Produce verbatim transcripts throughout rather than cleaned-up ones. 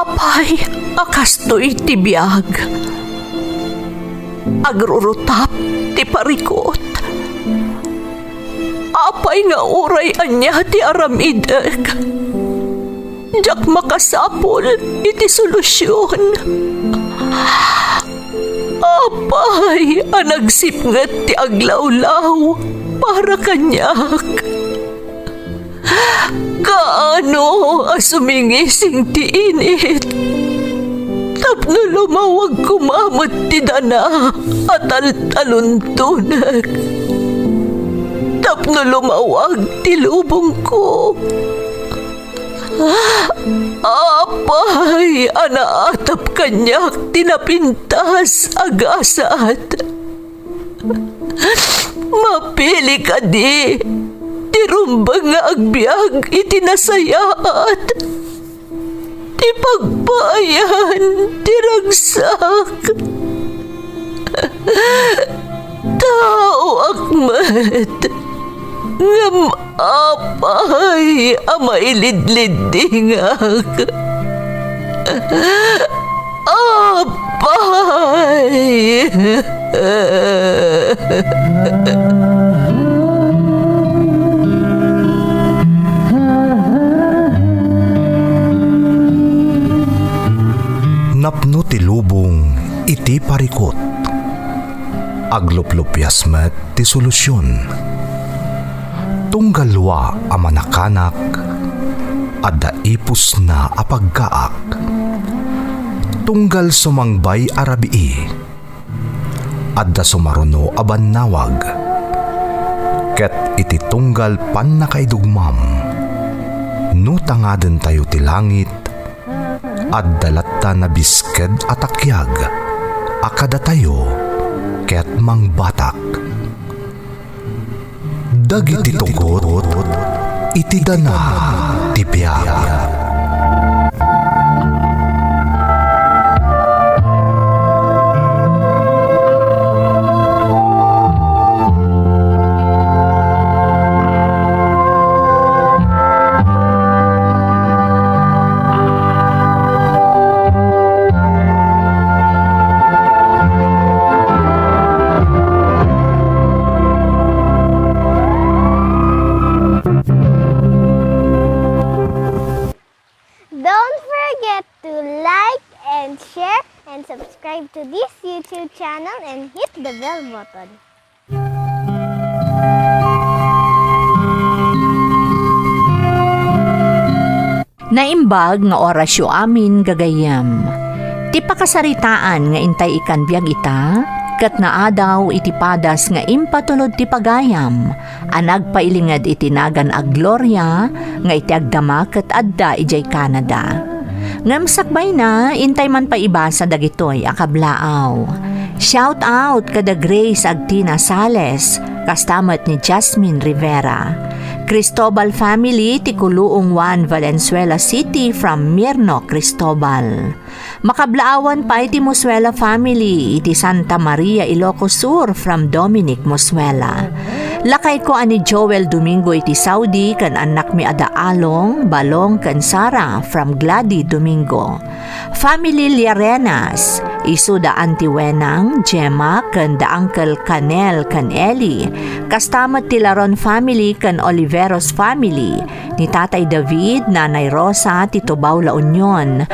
Apay a kastoy ti biag? Agrurutap ti parikut. Apay nga uray ania ti aramidek, diak makasapul iti solusion. Apay a nagsipnget ti aglawlaw para kaniak? Kaano a sumingising ti init tapno lumawag koma met ti dana a taltaluntonek, tapno lumawag ti lubongko? Apay a naatap kaniak ti napintas a gasat? Mapili kadi ti rumbeng nga agbiag iti nasayaat, ti pagpaayan ti ragsak? Taoak met, ngem apay a mailidliddingak? Apay! Napno ti lubong iti parikut. Agluplupias met ti solusion. Tunggal lua a manakanak, adda ipusna a paggaak. Tunggal sumangbay a rabii, adda sumaruno a bannawag. Ket iti tunggal pannakaidugmam, no tangadentayo ti langit, adda latta nabisked a takiag a kadatayo ket mangbatak. Dagiti tugot iti dana ti biag. Don't forget to like and share and subscribe to this YouTube channel and hit the bell button. Naimbag nga orasyo amin, gagayyem. Ti pakasaritaan nga intay ikan biag ita, ket naadaw iti padas nga impatulod ti pagayam, a nagpailinged iti nagan a gloria nga iti agdama ket adda idiay Canada. Ngem sakbayna, intay man pay ibasa dagitoy a kablaaw. Shout out kada Grace Agtina Sales, kasta met ni Jasmine Rivera. Cristobal family ti Kuluong one, Valenzuela City, from Mirno Cristobal. Makablaawan pay ti Mosuela family iti Santa Maria, Ilocos Sur, from Dominic Mosuela. Lakayko a ni Joel Domingo iti Saudi ken annakmi a da Along, Balong, ken Sara, from Glady Domingo. Family Liarenas, isu da Auntie Wenang, Gemma, ken da Uncle Canel ken Eli. Kasta met ti Laron family ken Oliveros family, ni Tatay David, Nanay Rosa, ti Tubao, La Union.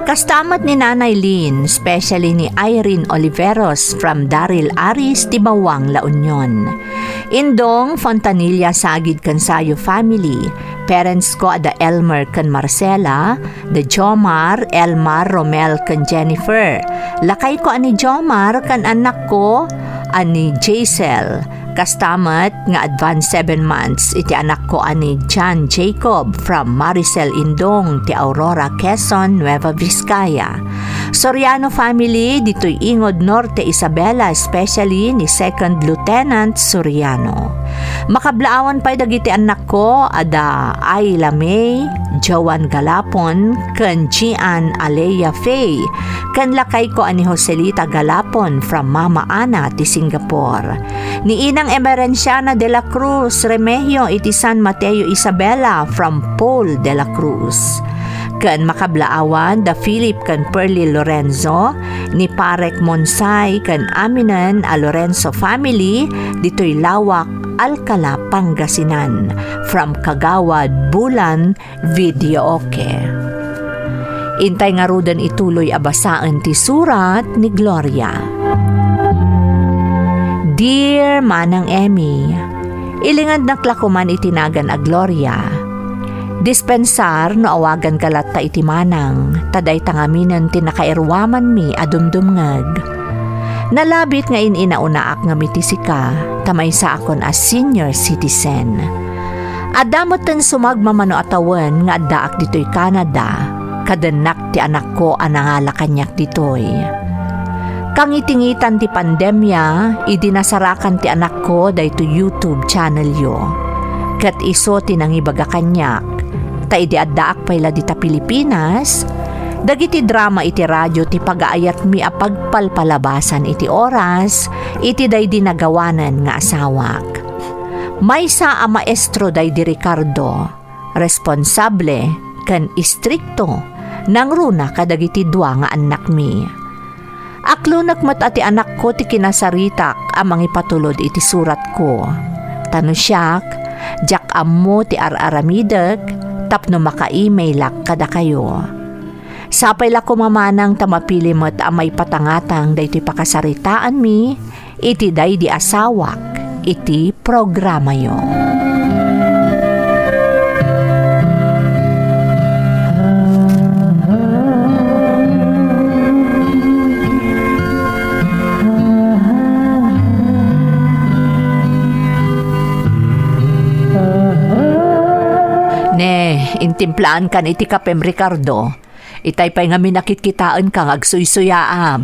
Kasta met ni Nanay Lynn, especially ni Irene Oliveros from Daryl Aris, ti Bawang, La Union. Indong Fontanilla Sagid ken Sayo family. Parents ko a da Elmer ken Marcela, da Jomar, Elmar, Romel ken Jennifer. Lakay ko a ni Jomar ken annak ko a ni Jaisel. Kasta met nga advance seven months iti anakko a ni John Jacob from Maricel Indong ti Aurora, Quezon, Nueva Vizcaya. Soriano family, ditoy Ingod, Norte Isabela, especially ni Second Lieutenant Soriano. Makablaawan pay dagiti annakko a da Ayla May, Joan Galapon, ken Gian Alea Faye, ken lakayko a ni Joselita Galapon from Mama Ana ti Singapore. Ni Inang Emerenciana de la Cruz Remehio iti San Mateo Isabela from Paul de la Cruz. Ken makablaawan da Philip ken Pearly Lorenzo, ni Parek Monsay ken aminen a Lorenzo family, ditoy Lawak, Alcala, Pangasinan. From Kagawad Bulan Videoke. Intay ngaruden ituloy a basaen ti surat ni Gloria. Dear Manang Emmy, ilingednak la koman iti nagan a Gloria. Dispensar no awaganka latta iti manang, ta dayta ngaminen ti nakairuamanmi a dumdumngeg. Nalabit nga in-inaunaak ngem iti sika, ta maysaakon a senior citizen. Adda metten sumagmamano a tawen nga addaak ditoy Canada, kadennak ti anakko a nangala kaniak ditoy. Kangitingitan ti pandemia, idi nasarakan ti anakko daytoy YouTube channelyo. Ket isu ti nangibaga kaniak, ta idi addaak pay la dita Pilipinas, dagiti drama iti radio ti pagaayatmi a pagpalpalabasan iti oras iti daydi nagawanen nga asawak. Maysa a maestro daydi Ricardo, responsable ken istrikto, nangruna kadagiti dua nga annakmi. Aklonek met a ti anakko ti kinasaritak a mangipatulod iti suratko. Ta no siak, diak ammo ti ar-aramidek tapno maka-emailak kadakayo. Sapay la koma manang ta mapili met a maipatangatang daytoy pakasaritaanmi iti daydi asawak iti programayo. Ne, intimplaankan iti kapem, Ricardo. Itay pay ngamin a kitkitaenka nga agsuysuyaab.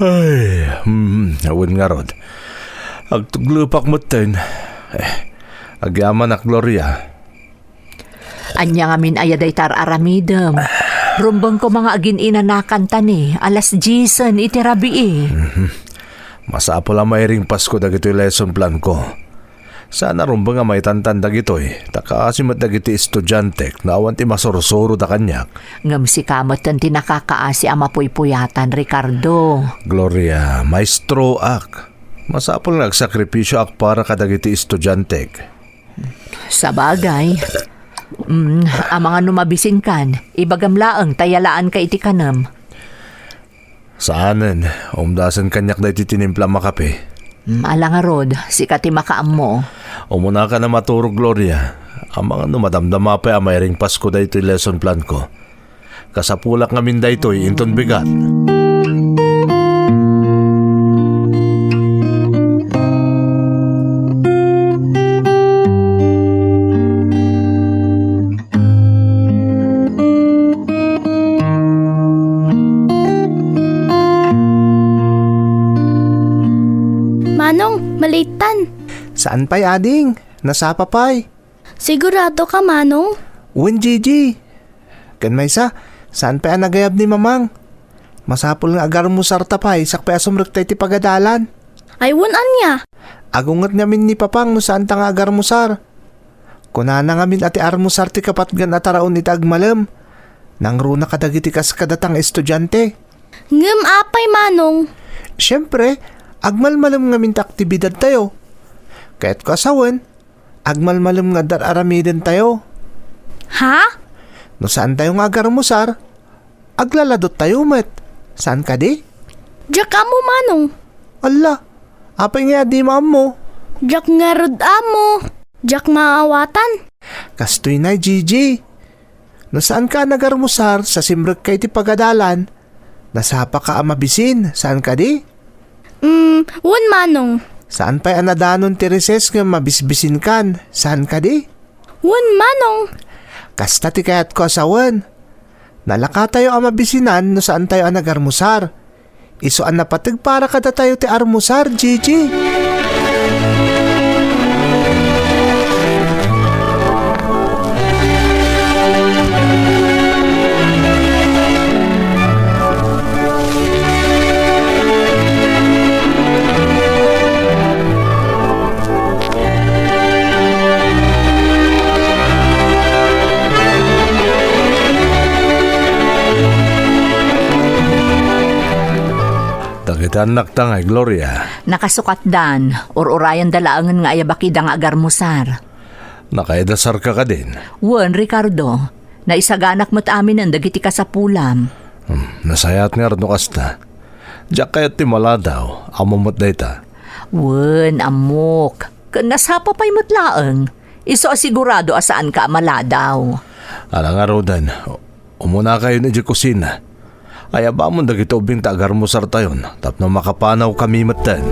Ay, hmm, awan ngarud. Agtuglepak metten. Eh, agyamanak, Gloria. Ania ngamin aya dayta ar-aramidem? Rumbeng koma nga agin-inanakan ta ni, alas diesen iti rabii. Mhm. Masapul a mairing pasko dagitoy lesson plan ko. Saan a rumbeng a maitantan dagitoy, ta kaasi met dagiti estudiantek no awan ti masursuroda kaniak. Ngem sika metten ti nakakaasi a mapuypuyatan, Ricardo. Gloria, maestroak. Masapul nga agsakripisioak para kadagiti estudiantek. Sabagay. Mm, amangan no mabisinkan, ibagam laeng ta yalaanka iti kanem. Saanen, umdasen kaniak daytoy tinimplam a kape. Mm, ala ngarud, sika ti makaammo. Umunakan a maturog, Gloria. Amangan no madamdama pay a mairing pasko daytoy lesson plan ko. Kasapulak ngamin daytoy inton bigat. Manong, malitan. Saan pay, ading? Nasapa pay. Sigurado ka, Manong? Wen, Gigi. Ken maysa, saan pay a nagayab ni Mamang? Masapul nga agarmusar ta pay, sakbay a sumrekta iti pagadalan. Ay, wen ania? Agunget ngamin ni Papang no saanta nga agarmusar. Kunana ngamin a ti armusar ti kapatgan a taraon iti agmalem. Nangruna kadagiti kaskadata nga estudiante. Ngem apay, Manong? Siempre, agmalmalem ngamin ti aktibidadtayo. Kayatko a sawen, agmalmalem nga adda ar-aramidentayo. Ha? No saantayo nga agarmusar, aglaladottayo met. Saan kadi? Diak ammo, Manong. Alla, apay nga dimo ammo? Diak ngarud ammo. Diak maawatan. Kastoy nay, Gigi. No saanka a nagarmusar sa simrekka iti pagadalan, nasapaka a mabisin, saan kadi? Mm, wen, Manong. Saan pay a nadanon ti recess ngem mabisbisinkan, saan kadi? Wen, Manong. Kasta ti kayatko a sawen. Nalakatayo a mabisinan no saantayo a nagarmusar. Isu a napateg para kadatayo ti armusar, Gigi. Ti annakta ngay, Gloria? Nakasukatdan. Ur-urayanda laengen nga ayabakida nga agarmusar. Nakaidasarka kadin? Wen, Ricardo. Naisaganak met aminen dagiti kasapulam. Hmm, nasayaat ngarud no kasta. Diak kayat ti maladaw, ammom met dayta. Wen, ammok. Ken nasapa pay met laeng. Isu a sigurado a saanka a maladaw. Ala ngaruden, umunakayon idiay kusina. Ayabamon dagiti ubbing ta agarmusartayon tapno makapanawkami metten.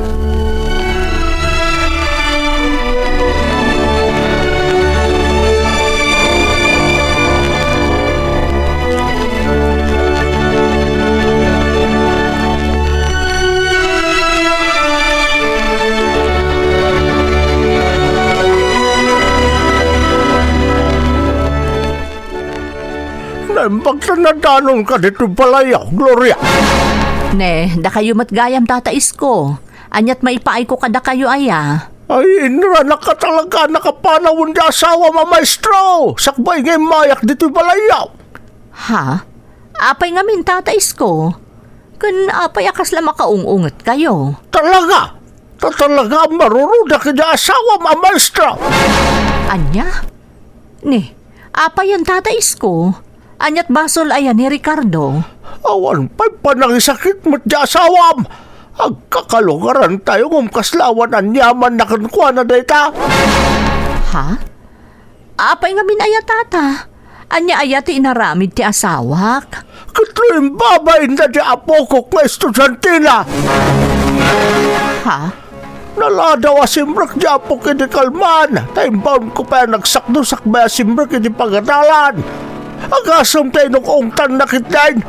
Naimbag ta nadanonka ditoy balayyo, Gloria. Ne, dakayo met gayam, Tata Isko. Aniat maipaayko kadakayo aya? Ay, inranak ka talaga, nakapanawen ti asawam a maestro. Sakbay nga immayak ditoy balayyo. Ha? Apay ngamin, Tata Isko? Ken apay a kasla makaung-ungetkayo? Talaga? Ta talaga a marurudak iti asawam a maestro. Ania? Ni, apayen, Tata Isko? Aniat basol aya ni Ricardo? Awan pay panangisakit met ti asawam. Agkakalugarantayo ngem kasla awan aniamanna kenkuana dayta. Ha? Apay ngamin aya, Tata? Ania aya ti inaramid ti asawak? Ket no imbabainna ti apokok nga estudiantena. Ha? Naladaw a simrek ti apok idi kalman, ta imbaonko pay a nagsakdo sakbay a simrek idi pagadalan. Agasem ta inung-ungtanna ketdin.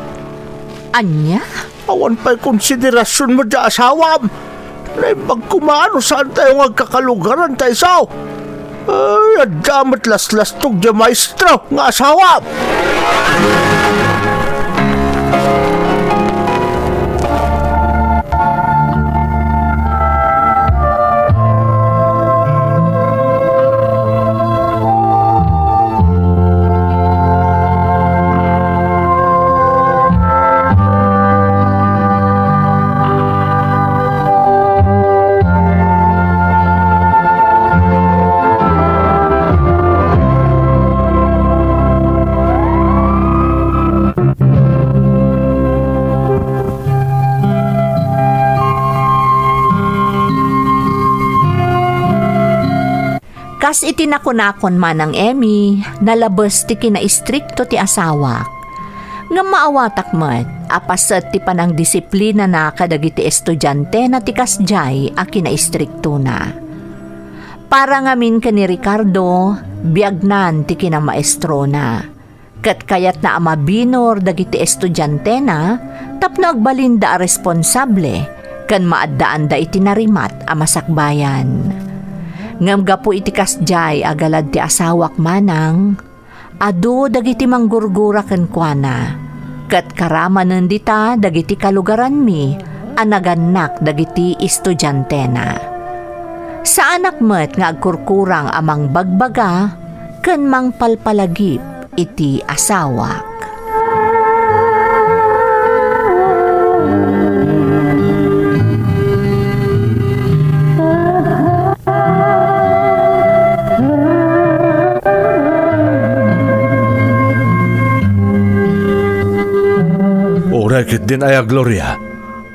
Ania? Awan pay konsiderasionmo ti asawam. Naimbag koma no saantayo nga agkakalugaran ta isu. Ay, adda met laslastog ti maestro nga asawam. Kas iti nakunakon, Manang Emmy, nalabes ti kinaistrikto ti asawak. Ngem maawatak met a paset ti panangdisiplinana kadagiti estudiantena ti kasdiay a kinaistriktona. Para ngamin ken ni Ricardo, biagnan ti kinamaestrona. Ket kayatna a mabinor dagiti estudiantena tapno agbalinda a responsable ken maaddaanda iti narimat a masakbayan. Ngem gapu iti kasdiay a galad ti asawak, Manang, adu dagiti manggurgura kenkuana, ket karamanen dita dagiti kalugaranmi a nagannak dagiti estudiantena. Saanak met nga agkurkurang a mangbagbaga ken mangpalpalagip iti asawak. Uray ketdin aya, Gloria,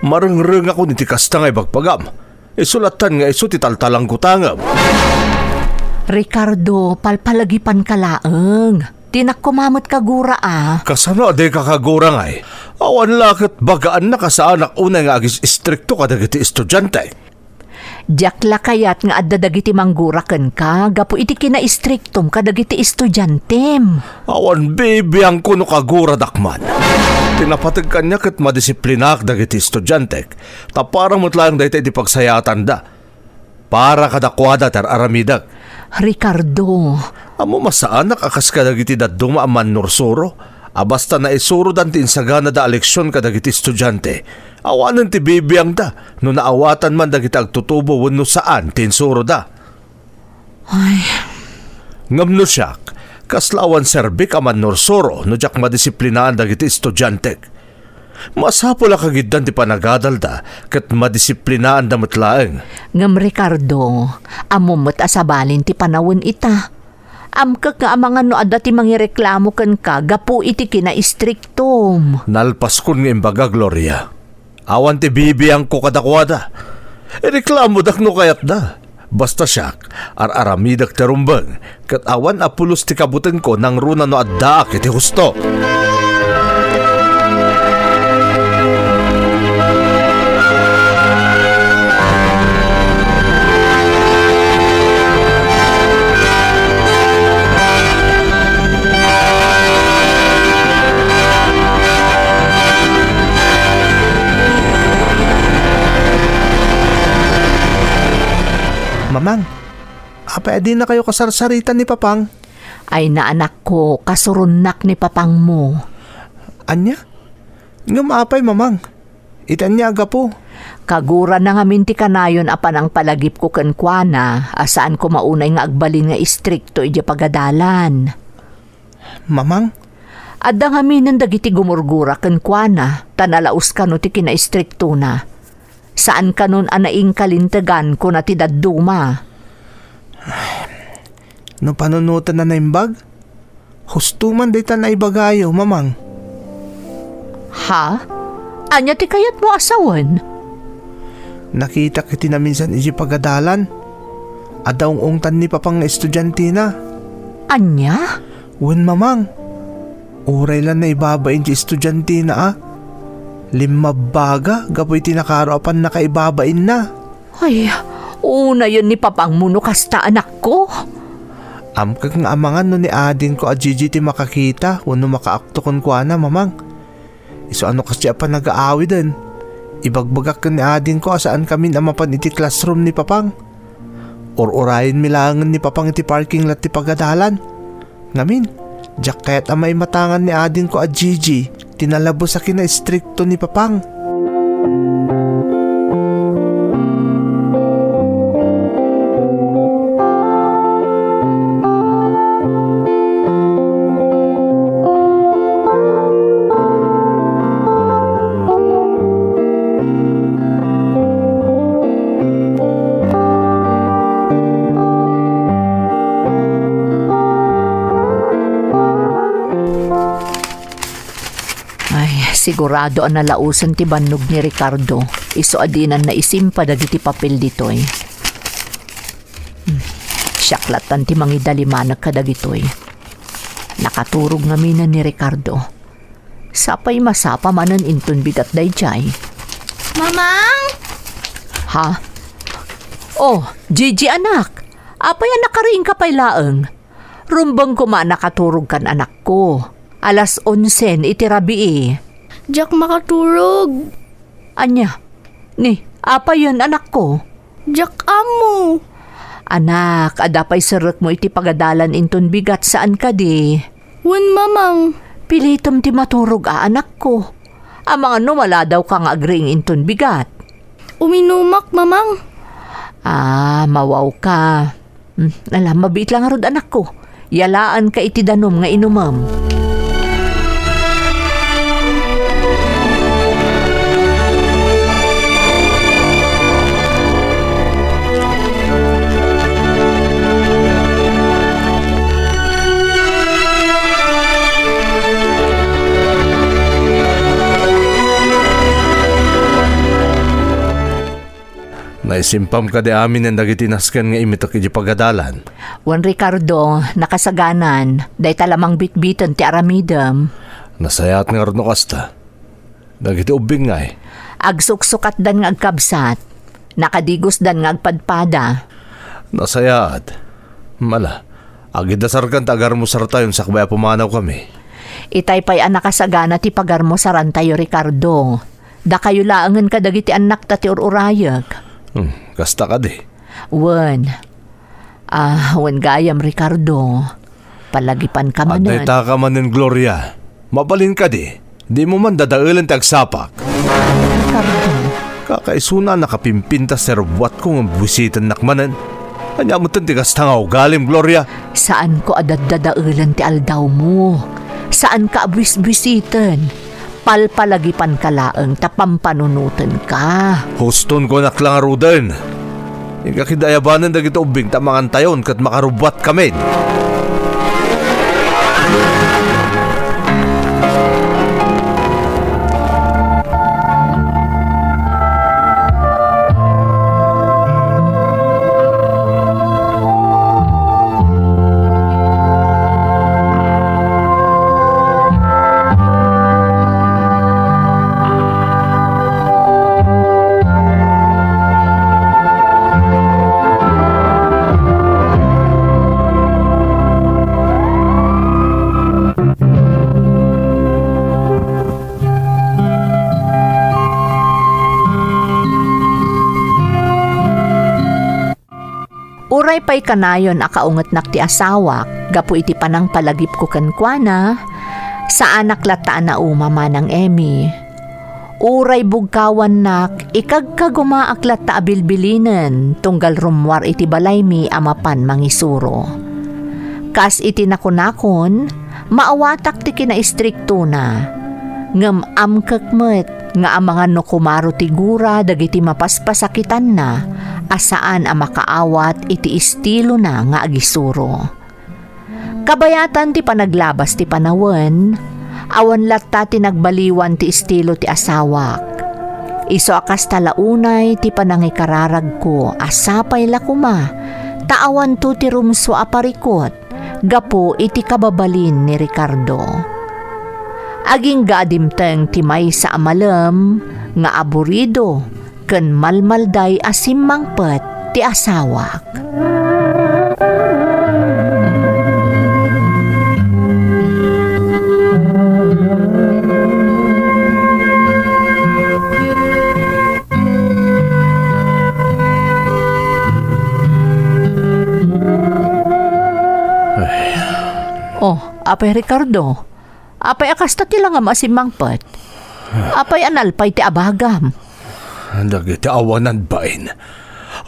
marengrengakon iti kasta nga ibagbagam. Isu lattan nga isu ti taltalangkutangem. Ricardo, palpalagipanka laeng. Dinak koma met kagura a. Kasano a dika kagura ngay? Awan la ket bagaannak a saanak unay nga agis-istrikto kadagiti estudiante. Diak la kayat nga adda dagiti manggura kenka gapu iti kinaistriktom kadagiti estudiantem. Awan bibiangko no kaguradak man. Ti napateg kaniak ket madisiplinaak dagiti estudiantek, ta para met laeng dayta iti pagsayaatanda. Para kadakuada ti ar-aramidek. Ricardo. Ammom a saanak a kas kadagiti dadduma a mannursuro, a basta naisurodan ti insaganada a leksion kadagiti estudiante, awanen ti bibiangda no naawatan man dagiti agtutubo wenno saan ti insuroda. Ay. Ngem no siak, kasla awan serbik a mannursuro no diak madisiplinaan dagiti estudiantek. Masapul a kagiddan ti panagadalda ket madisiplinaanda met laeng. Ngem, Ricardo, ammom met a sabalin ti panawen ita. Amkek nga amangan no adda ti mangireklamo kenka gapu iti kinaistriktom. Nalpaskon nga imbaga, Gloria. Awan ti bibiangko kadakuada. Ireklamodak no kayatda. Basta siak, ar-aramidek ti rumbeng, ket awan a pulos ti kabutengko nangruna no addaak iti husto. Mamang, apay a dinakayo kasarsaritan ni Papang? Ay na, anakko, kasuronnak ni Papangmo. Ania? Ngem apay, Mamang? Iti ania a gapu? Kagurana ngamin ti kanayon a panangpalagipko kenkuana a saan koma unay nga agbalin nga istrikto idiay pagadalan. Mamang? Adda ngaminen dagiti gumurgura kenkuana, ta nalaus kano ti kinaistriktona. Saan kanon a naingkalintegan kuna ti dadduma. No panunoten a naimbag, husto man dayta naibagayo, Mamang. Ha? Ania ti kayatmo a sawen? Nakitak iti naminsan idiay pagadalan. Adda ung-ungtan ni Papang nga estudiantina. Ania? Wen, Mamang. Uray la naibabain ti estudiantina a limmabbaga gapu iti nakaro a pannakaibabainna. Ay, unayen ni Papangmo no kasta, anakko. Amkek nga amangan no ni adingko a Gigi ti makakita wenno makaakto kenkuana, Mamang. Isu a no kasdi a panagaawiden, ibagbagak ken ni adingko a saankamin a mapan iti classroom ni Papang. Ur-urayenmi laengen ni Papang iti parking lot ti pagadalan. Ngamin, diak kayat a maimatangan ni adingko a Gigi ti nalabes a kinaistrikto ni Papang. Ay, sigurado a nalaosen ti bannog ni Ricardo. Isu a dinan naisimpa dagiti papel ditoy. Hmm, siak lattan ti mangidalimanek kadagitoy. Nakaturog ngaminen ni Ricardo. Sapay masapa manen inton bigat daydiay. Mamang! Ha? Oh, Gigi anak, apay a nakariingka pay laeng? Rumbeng koma a nakaturogkan, anakko. Alas onsen iti rabii. Diak makaturog. Ania? Ni, apayen, anakko? Diak ammo. Anak, adda pay serrekmo iti pagadalan inton bigat, saan kadi? Wen, Mamang. Pilitem ti maturog a, anakko. Amangan no maladawka nga agriing inton bigat. Uminumak, Mamang. Ah, mawawka. Hmm, ala, mabiit la ngarud, anakko. Yalaanka iti danum nga inumem. Naisimpam kadi aminen dagiti nasken nga imitek idiay pagadalan? Wen, Ricardo, nakasaganan, dayta la mangbitbiten ti aramidem. Nasayaat ngarud no kasta. Dagiti ubbing ngay? Agsuksukatdan nga agkabsat. Nakadigosdan nga agpadpada. Nasayaat. Ala, agidasarkan ta agarmusartayon sakbay a pumanawkami. Itay pay a nakasagana ti pagarmusarantayo, Ricardo. Dakayo laengen kadagiti annakta ti ur-urayek. Hmm, kasta kadi. Wen. Ah, wen gayam, Ricardo. Palagipanka manen. Adda itaka manen, Gloria. Mabalin kadi, dimo man dadaelen ti agsapak. Ricardo. Kakaisuna a nakapimpintas ti rubuatko ngem buisitennak manen. Ania metten ti kasta nga ugalim, Gloria? Saanko a daddadaelen ti aldawmo. Saanka a buisbuisiten. Palpalagipanka laeng ta pampanunotenka. Huston ko, anak, la ngaruden. Inka kidaayabanen dagiti ubbing ta mangantayon ket makarubbuatkamin. Uray pay kanayon a kaungetnak ti asawak gapu iti panangpalagipko kenkuana, saanak latta a nauma, Manang Emmy. Uray bugkawannak, ikagkagumaak latta a bilbilinen tunggal rummuar iti balaymi a mapan mangisuro. Kas iti nakunakon, maawatak ti kinaistriktona, ngem amkek met nga amangan no kumaro ti gura dagiti mapaspasakitanna a saan a makaawat iti estilona nga agisuro. Kabayatan ti panaglabas ti panawen, awan latta ti nagbaliwan ti estilo ti asawak. Isu a kasta la unay ti panangikararagko a sapay la koma ta awanto ti rumsua a parikut gapu iti kababalin ni Ricardo. Agingga a dimteng ti maysa a malem nga aburido ken malmalday a simmangpet ti asawak. Ay. Oh, Apay Ricardo, apay a kasta ti langam a simmangpet? Apay a nalpay ti abagam? Dagiti awanan bain.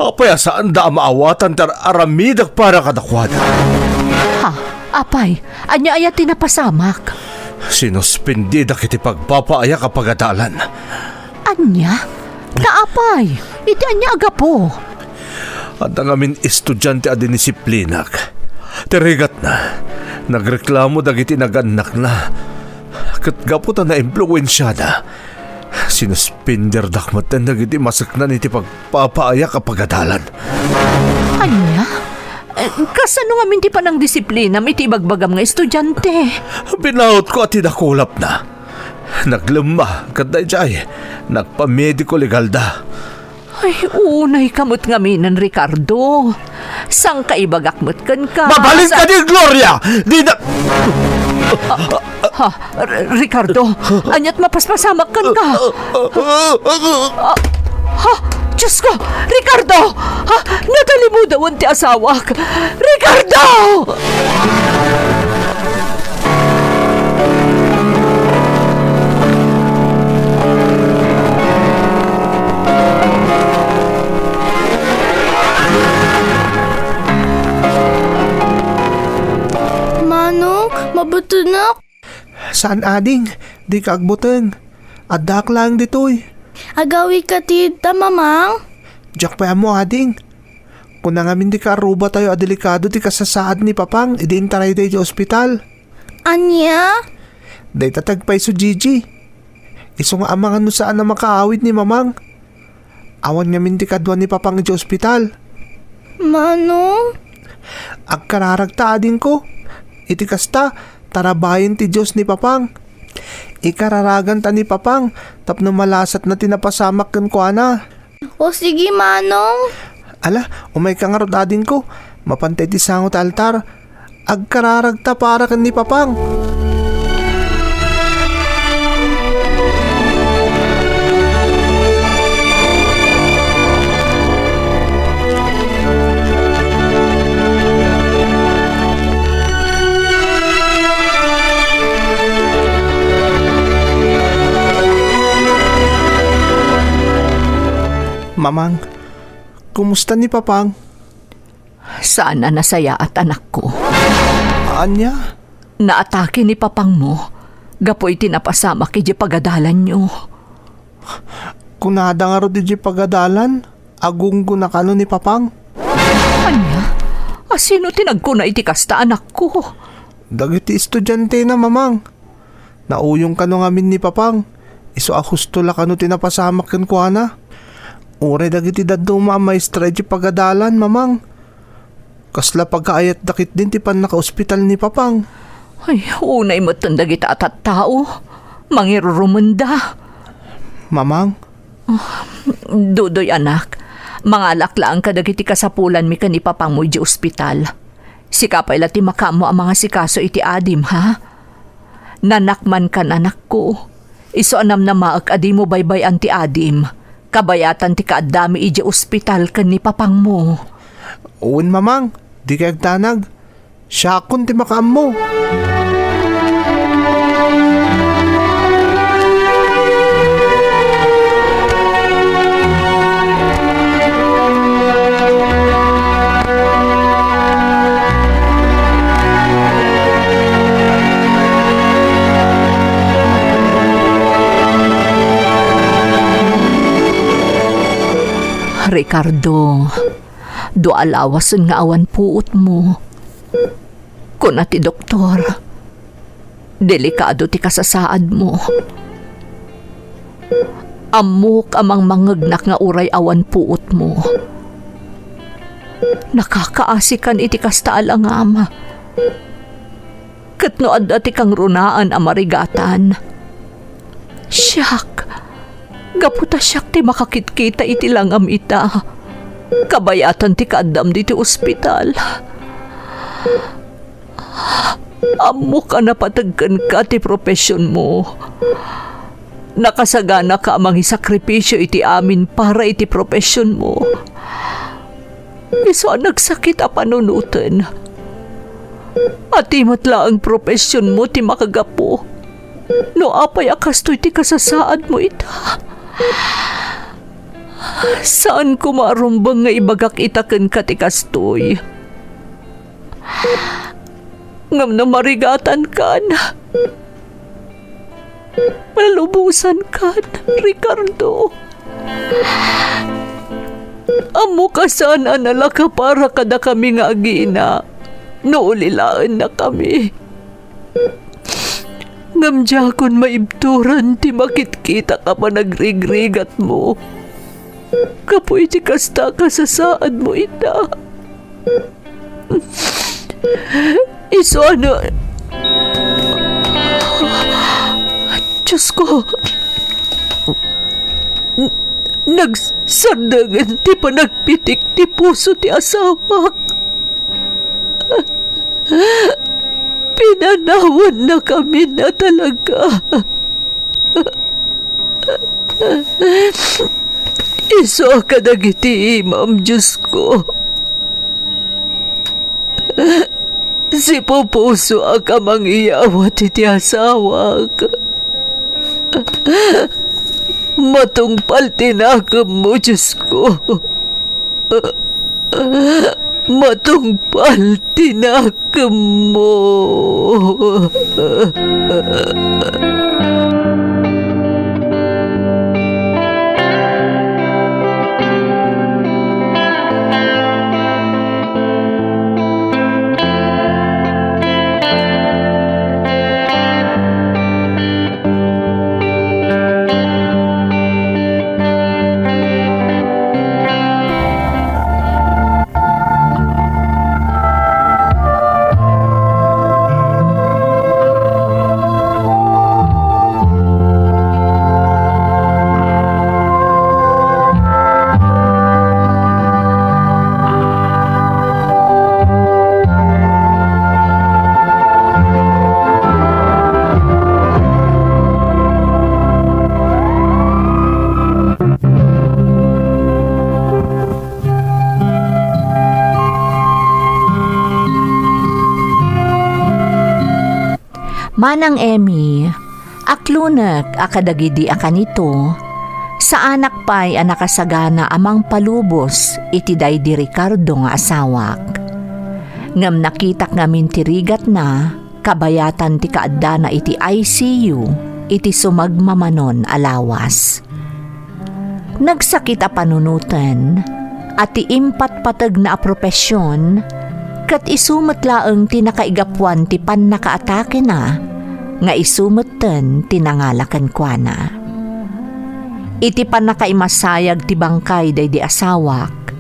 Apay a saanda a maawatan ti ar-aramidek para kadakuada? Ha? Apay, ania aya ti napasamak? Sinuspendida iti pagpapaayak a pagadalan. Ania? Ta apay, iti ania a gapu? Adda ngamin estudiante a dinisiplinak. Ti rigatna, nagreklamo dagiti nagannakna. Ket gapu ta naimpluensiada, sinuspenderdak metten dagiti maseknan iti pagpapaayak a pagadalan. Ania? Eh, kasano ngamin ti panangdisiplinam iti ibagbagam nga estudiante? Binautko a ti dakulapna. Naglemma, ket daydiay, nagpamediko legalda. Ay, unayka met ngaminen, Ricardo. Sangkaibagak met kenka. Mabalin kadi, Gloria! Di na... Ha? R-, Ricardo, aniat mapaspasamak kenka? Ah, ha? Diyos ko! Ricardo! Ha? Natalimudawan ti asawak! Ricardo! Manong, mabutenak? Saan, ading, dika agbuteng. Addaak laeng ditoy. Agawidka ti idda, Mamang? Diak pay ammo, ading. Kuna ngamin ti kaarrubatayo a delikado ti kasasaad ni Papang idi intarayda idiay ospital. Ania? Dayta ti agpayso, Gigi. Isu nga amangan no saan a makaawid ni Mamang. Awan ngamin ti kadua ni Papang idiay ospital. Manong? Agkararagta, adingko. Iti kasta, tarabayen ti Dios ni Papang. Ikararaganta ni Papang tapno malasatna ti napasamak kenkuana. O sige, Manong. Ala, umayka ngarud, adingko. Mapanta iti sango ti altar. Agkararagta para ken ni Papang. Mamang, kumusta ni Papang? Saan a nasayaat, anakko. Ania? Naatake ni papangmo. gapu iti napasamak idiay pagadalanyo. Kunada ngarud idiay pagadalan, agunggona kano ni Papang. Ania? Asino ti nagkuna iti kasta, anakko? Dagiti estudiantena, Mamang. Nauyong kano ngamin ni Papang. Isu a husto la kano ti napasamak kenkuana. Uray dagiti dadduma a maestra idiay pagadalan, Mamang. Kasla pagkaayatda ketdin ti pannakaospital ni Papang. Ay, unay metten dagita a tattao. Mangirurumenda. Mamang. Dudoy, anak, mangalak laeng kadagiti kasapulanmi ken ni Papangmo idiay ospital. Sika pay la ti makaammo a mangasikaso iti adim, ha? Nanakmankan, anakko. Isu a namnamaek a dimo baybay-an ti adim, kabayatan ti kaaddami idiay ospital ken ni Papangmo. Wen, Mamang, dikay agdanag. Siakon ti makaammo. Ricardo, dua a lawasen nga awan puotmo. Kuna ti doktor, delikado ti kasasaadmo. Ammok a mangmangngegnak nga uray awan puotmo. Nakakaasikan iti kasta a langam. Ket no adda ti kangrunaan a marigatan, siak, gapu ta siak ti makakitkita iti langam ita, kabayatan ti kaaddam ditoy ospital. Ammok a napateg kenka ti profesionmo. Nakasaganaka a mangisakripisio iti amin para iti profesionmo. Isu a nagsakit a panunoten. Ati met laeng profesionmo ti makagapu. No apay a kastoy ti kasasaadmo ita? Saan koma a rumbeng nga ibagak ita kenka ti kastoy. Ngem no marigatankan, malubosankan, Ricardo. Ammok a saan a nalaka para kadakami nga agina no ulilaennakami. Ngem diakon maibturan ti makitkitak a panagrigrigatmo gapu iti kasta a kasasaadmo ita. Isu a na-, Diosko, n-, nagsardengen ti panagpitik ti puso ti asawak. Pinanawannakamin a talaga. Isu a kadagiti imam, Diosko. Sipupusoak a mangiyawat iti asawak. Matungpal ti nakemmo, Diosko. Matungpal ti nakemmo. Manang Emmy, aklonek a kadagidi a kanito, saanak pay a nakasagana a mangpalubos iti daydi Ricardo nga asawak. Ngem nakitak ngamin ti rigatna kabayatan ti kaaddana iti I C U iti sumagmamanon a lawas. Nagsakit a panunoten a ti impatpategna a profesion ket isu met laeng ti nakaigapuan ti pannakaatakena nga isu metten ti nangala kenkuana. Iti pannakaimasayag ti bangkay daydi asawak,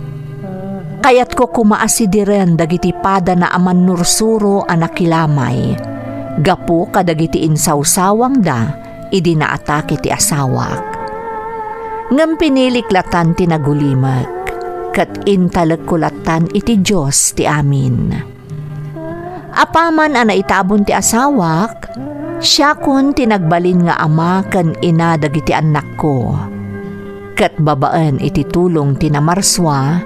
kayatko koma a sidiren dagiti padana a mannursuro a nakilamay gapu kadagiti insawsawangda idi naatake ti asawak. Ngem pinilik latan ti nagulimek, ket intalekko latan iti Dios ti amin. Apaman a naitabon ti asawak, siakon ti nagbalin nga ama ken ina dagiti annakko. Ket babaen iti tulong ti namarsua,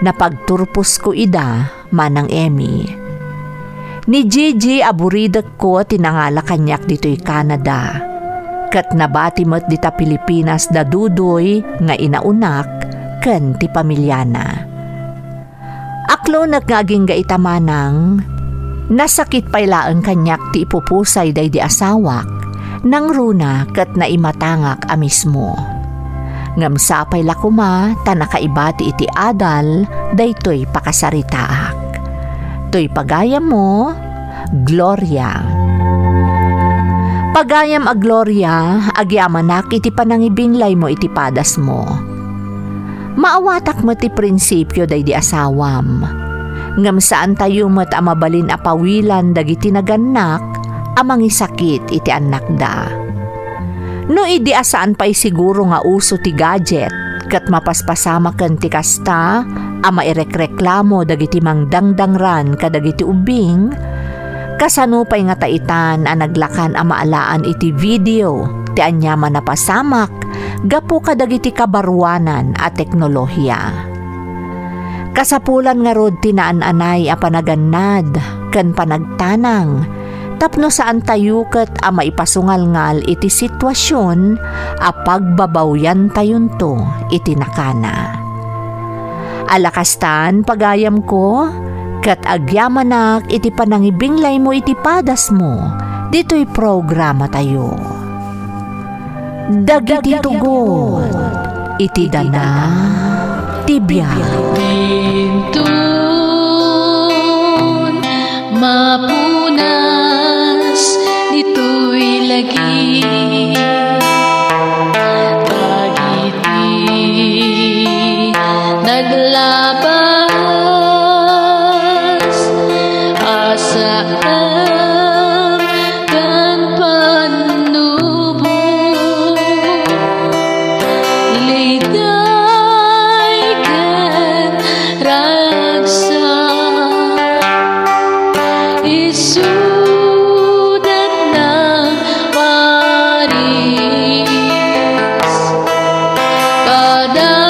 napagturposko ida, Manang Emmy. Ni Gigi a buridekko ti nangala kaniak ditoy Canada. Ket nabati met dita Pilipinas da Dudoy nga inaunak ken ti pamiliana. Aklonek nga agingga ita manang, nasakit pay laeng kaniak ti ipupusay daydi asawak, nangruna ket naimatangak a mismo. Ngem sapay la koma ta nakaibati iti adal daytoy pakasaritaak. Toy pagayammo, Gloria. Pagayam a Gloria, agyamanak iti panangibinglaymo iti padasmo. Maawatak met ti prinsipio daydi asawam. Ngem saantayo met a mabalin a pawilan dagiti nagannak a mangisakit iti annakda. No idi a saan pay siguro nga uso ti gadget ket mapaspasamaken ti kasta a mairekreklamo dagiti mangdangdangran kadagiti ubbing, kasano pay ngata itan a naglakan a maalaan iti video ti aniaman a pasamak gapu kadagiti kabaruanan a teknolohia. Kasapulan ngarud ti naan-anay a panagannad ken panagtanang tapno saantayo ket a maipasungalngal iti situasion a pagbabawyantayonto iti nakana. Ala kastan, pagayamko, ket agyamanak iti panangibinglaymo iti padasmo ditoy programatayo. Dagiti tugot iti dana ti biag. Inton mapunas ditoy lagi, dagiti naglabas a saan ken pannubo, liday ken ragsak, isudat nang paris kada